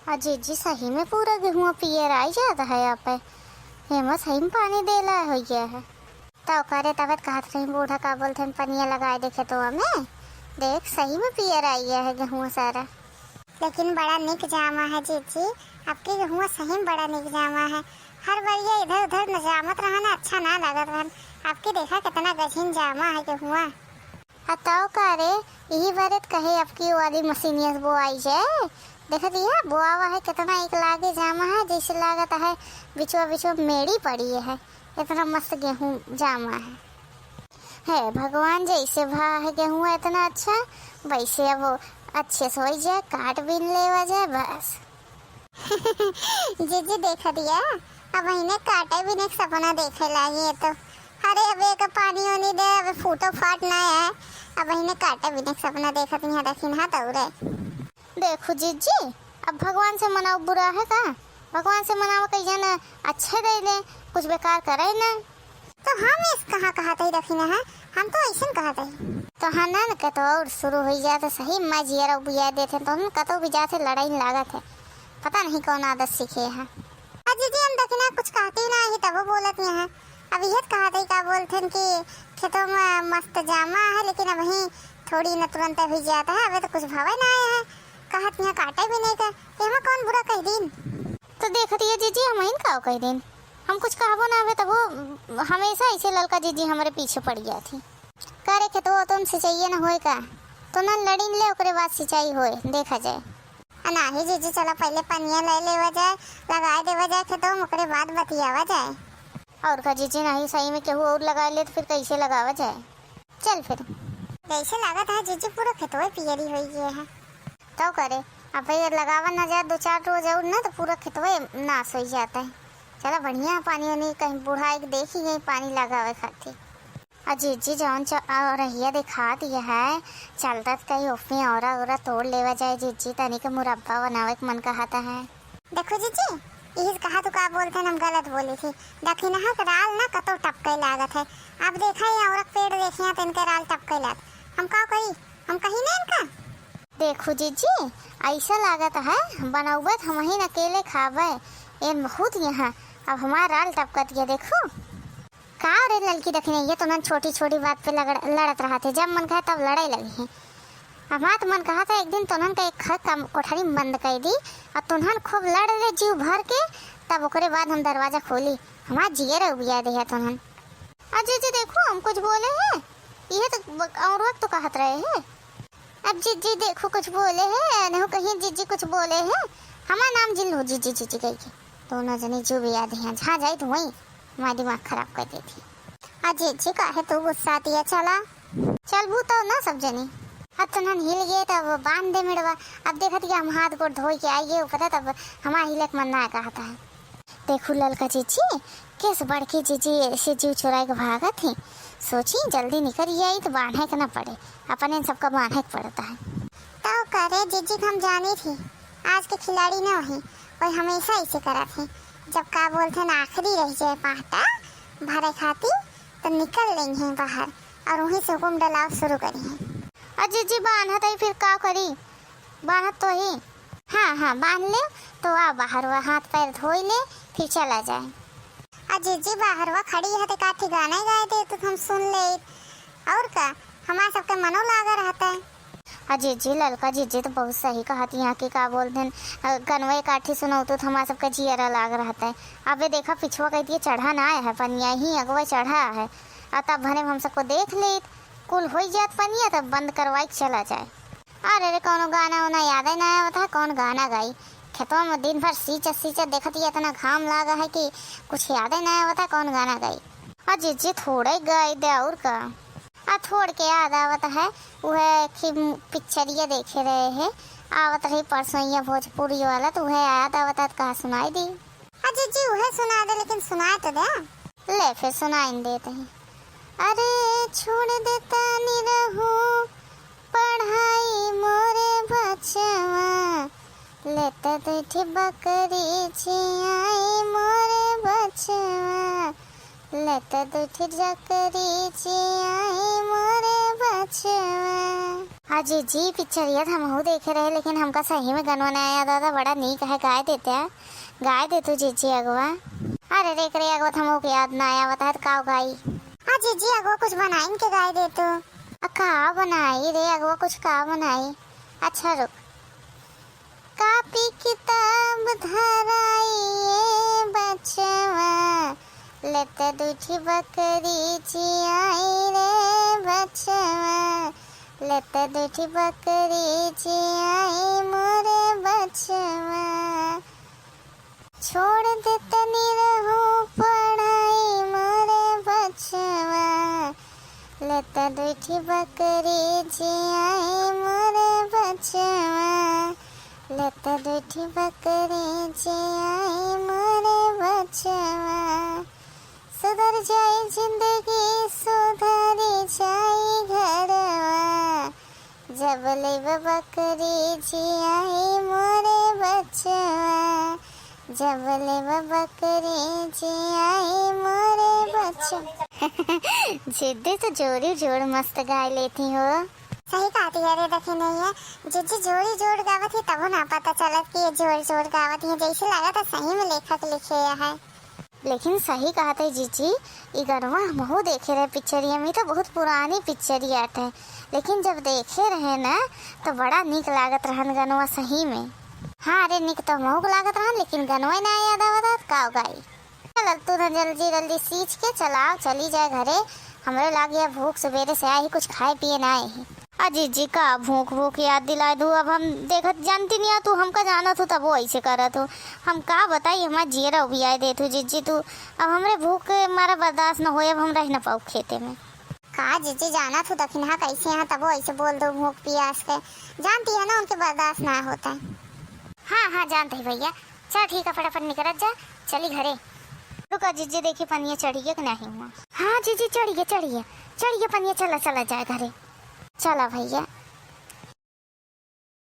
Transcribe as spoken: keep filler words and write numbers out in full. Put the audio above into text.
अ जीजी, सही में पूरा गेहुआ पियर आई जात है आप। एमा सही में पानी देला होइया है। तउ करे, तबे त कहत रही बूढ़ा, का बोलथेन, पनिया लगाए दे खेतवा में। देख, सही में पियर आई है गेहुआ सारा। लेकिन बड़ा निक जामा है जीजी, आपके गेहुआ सही में बड़ा निक जामा है। हर बरिया इधर उधर न जामत रहन, अच्छा ना लागत रहन। आपके देखा कितना गझिन जामा है गेहुआ। आ तउ का रे, इही बरे त कहे अबकी वाली मशीनिया से बोआई जाए। देखत हिया, बोआवा है, कितना एक लागे जामा है, जैसे लागत है बिचवा बिचवा मेड़ी पड़ी है, इतना मस्त गेहूँ जामा है। हे भगवान, जैसे भा है गेहूँ इतना अच्छा, वैसे अब अच्छे से होइ जाए, काट बीन लेवा जाए बस। जीजी देखत हिया, अबहिने काटे बीने के सपना देखे लागी है तो। अरे, अब एक पानी ओनी दे, अब फूटो फाट ना है, अबहिने काटे बीने के सपना देखत हिया, देखी ना दौड़े। देखू जीजी, अब भगवान से मनाओ बुरा है का? भगवान से मनाओ कई जन अच्छे दे दे, कुछ बेकार करे ना। तो हम इस कहाँ कहत हई रखी ना है, हम तो ऐसन कहत हई। तो हाँ ना, न के तो और शुरू हो जात है सही, मैं जियर उबिया देत है, तो हम कतो भी जात है लड़ाई लागत है, पता नहीं कौन आदत सीखे है। आ जीजी, हम दखिना कुछ कहती ना ही तबो बोलत नहीं है। अब यह कहत है का बोलथेन कि खेतों में मस्त जामा है, लेकिन अबही थोड़ी न तुरंत हुई जात है, अबे तो कुछ भवे ना आए है, कहत यहाँ काटे भी नहीं का, एमा कौन बुरा कह दीन? तो देखत हिया जीजी, हम इन का कह दीन, हम कुछ कहबो ना हवे, तबो हमेशा ऐसे ललका जीजी हमरे पीछे पड़ जात ही। करे खेतवा तो हम सिंचाइए न होए का, तो न लड़ीन ले, ओकरे बाद सिंचाई होए, देखा जाए। आ नाही जीजी, चला पहले पनिया ले लेवा जाए, लगाए देवा जाए खेतवा में, ओकरे बाद बतियावा जाए। और का जीजी, नहीं सही में केहू और लगाए ले तो फिर कैसे लगावा जाए? चल फिर। जैसे लागत है जीजी, पूरा खेतवा पियरी होई गए है। तो करे, अब ये लगावा ना जाए दो चार रोज और ना, तो पूरा खेतवा नाश हो जाता है। चला बढ़िया पानी वानी कहीं बुढ़ाए के देखी गई पानी लगावे खातिर। आ जीजी, जौन च-, आ, रहिया देखात यह है, चलता त कहीं ओपे औरा औरा तोड़ लेवा जाए जीजी, तनी के मुरब्बा बनावे के मन कहता है। देखो जीजी, यही कहा तू का बोलते हैं, हम गलत बोली थी। दखिनहा के राल ना कतो टपके लागत है। अब देखा ये औरत पेड़ देखिया तो इनके राल टपके लागत। हम का करी, हम कही ना इनका। देखो जीजी, ऐसा लागत है बनौबे त हमही न अकेले खाबे, एन बहुत यहाँ। अब हमार राल टपकत गया, देखो। का रे ललकी दखिनैया, तो नन छोटी छोटी बात पे लगड़-, लड़त रहत है, जब मन कहे तब लड़े लगी है। हमार तो मन कहा था एक दिन तोनहन का एक घर का कोठरी में बंद कर दी और तोनहन खूब लड़ ले जीव भर के, तब ओकरे बाद हम दरवाजा खोली। हमार जियर उबिया दे है तोनहन। अ जीजी देखो, हम कुछ बोले हैं, ये तो ब-, और वक्त तो कहत रहे हैं। अब जीजी देखो कुछ बोले हैं, नहीं कहीं जीजी कुछ बोले हैं, हमार नाम जिन लो जीजी जीजी कह के। दोनों जने जो भी याद हैं, जहाँ जाए तो वहीं हमार दिमाग खराब कर देती। आ जीजी काहे तू गुस्साती है, चला। चल भूतो ना सब जनी। अब तोनहन हिल गए तब बांध दे मेड़वा। अब देखत कि हम हाथ गोड़ धोई के आई गए ऊपर, तब हमार हिलक मन ना कहता है। देखू ललका जीजी, केस बड़की जीजी ऐसे जीव चुराए के भागत ही। सोची जल्दी निकल आई तो बांधे के ना पड़े, अपने सबका बांधे के पड़ता है। तो करे जीजी के हम जानी थी, आज के खिलाड़ी ना वही, वही हमेशा ऐसे करत ही। जब का बोलते ना आखिरी रह जाए पाटा भरे खाती तो निकल लेंगे बाहर और वहीं से हुकुम डलाव शुरू करी हैं। और जीजी बांधत ही फिर का करी, बांधत तो ही। हाँ, हाँ, बांध ले, तो आ बाहर हुआ हाथ पैर धोई ले, फिर चला जाए। आ जीजी बाहर हुआ खड़ी है, तो का ठिकाना ही गाए दे, तो हम सुन ले। और का, हमार सबके मनो लागा रहता है। आ जीजी, ललका जीजी तो बहुत सही कहत यहाँ के, का बोलते हैं, अ, गनवे काठी सुनौतू तो हमार सबके जियरा लाग रहता है। अबे देखा, पिछुआ कह दिए चढ़ा ना आया है पनिया, ही अगवे चढ़ा है। आ तब भने हम सबको देख लेत, कुल होई जात पनिया, तब बंद करवाई के चला जाए। अरे रे, कौनो गाना उना यादे ना आवत है, कौन गाना गाई? खेतवा में दिन भर सींचत सींचत देखत ही इतना घाम लागा है कि कुछ यादे ना आवत है, कौन गाना गाई? आ जीजी थोड़े गाई दे और का। आ थोड़ के याद आवत है, उहे कि पिक्चरिया देखे रहे है, आवत रही परसों ये भोजपुरी वाला, तो उहे याद आवत है, तो कहा सुनाई दी। आ जीजी उहे सुना दे, लेकिन सुनाए तो दे। ले फिर सुनाइन देत ही। अरे छोड़ देता निरहू पढ़ाई मोरे बचवा, लेता दुठी बकरी चियाई मोरे बचवा, लेता दुठी जकरी चियाई मोरे बचवा। हाँ जीजी, पिक्चरिया त हमहू देखे रहे, लेकिन हमका सही में गनवा ना याद आवत, बड़ा नीक है, गाय देते हैं, गाय दे तू जीजी अगवा। अरे रे करे अगवा, त हमहू के याद ना आवत है, त का गाई? हाँ जीजी अगवा, कुछ बनाइन के गाय दे तू। आ का बनाई रे अगवा, कुछ का बनाई? अच्छा रुक। कापी किताब धराई ए बचवा, लेत दुठी बकरी जियाई रे बचवा, लेत दुठी बकरी जियाई मोरे बचवा। छोड़ दे तनी रहू पढ़ाई मोरे बचवा, लेत दुठी बकरी जियाई मोरे बचवा, लेत दुठी बकरी जियाई मोरे बचवा। सुधर जाई जिंदगी, सुधरी जाई घरवा, जब लेब बकरी जियाई मोरे बचवा, जब लेब बकरी जियाई मोरे बचवा। जिद्दी तो जोड़ी जोड़ मस्त गाय लेती हो। सही कहती है रे दखिनैया, जिज्जी जोड़ी जोड़ गावत ही तबो ना पता चलत कि ये जोड़ जोड़ गावत ही, जैसे लागत है सही में लेखक लिखे है। लेकिन सही कहत है जीजी, ई गनवा हमहू देखे रहे पिक्चरिया में, तो बहुत पुरानी पिक्चरिया है, लेकिन जब देखे रहे ना तो बड़ा नीक लागत रहन गनवा सही में। हाँ रे, नीक तो हमहू के लागत रहन, लेकिन गनवा ही ना याद आवत है, का गाई? चल तू ना जल्दी जल्दी सींच के चलाओ, चली जाए घरे, हमरे लागे भूख सुबेरे से आई, कुछ खाए पिए ना आई। अजी जी का भूख भूख याद दिलाए दू, अब हम देखत जानती नहीं आ, तू हमका जानत हो तबो ऐसे करत हो। हम का बताई, हमार जियरा उबियाए देत हो जिज्जी तू। अब हमरे भूख के मारा बर्दाश्त न होए, अब हम रह न पाऊ खेते में। का जिज्जी जानत हो दखिनहा कैसे यहाँ तबो ऐसे बोल दो भूख पियास के, जानती है ना उनके बर्दाश्त ना होता है। हाँ हाँ जानते ही भैया, चल ठीक है फटाफट निकरत जा, चली घरे। रुका जिज्जी देखी पनिया चढ़िए कि नहीं हुआ। हाँ जिज्जी चढ़िए चढ़िए चढ़िए पनिया, चला चला जाए घरे। चला भैया।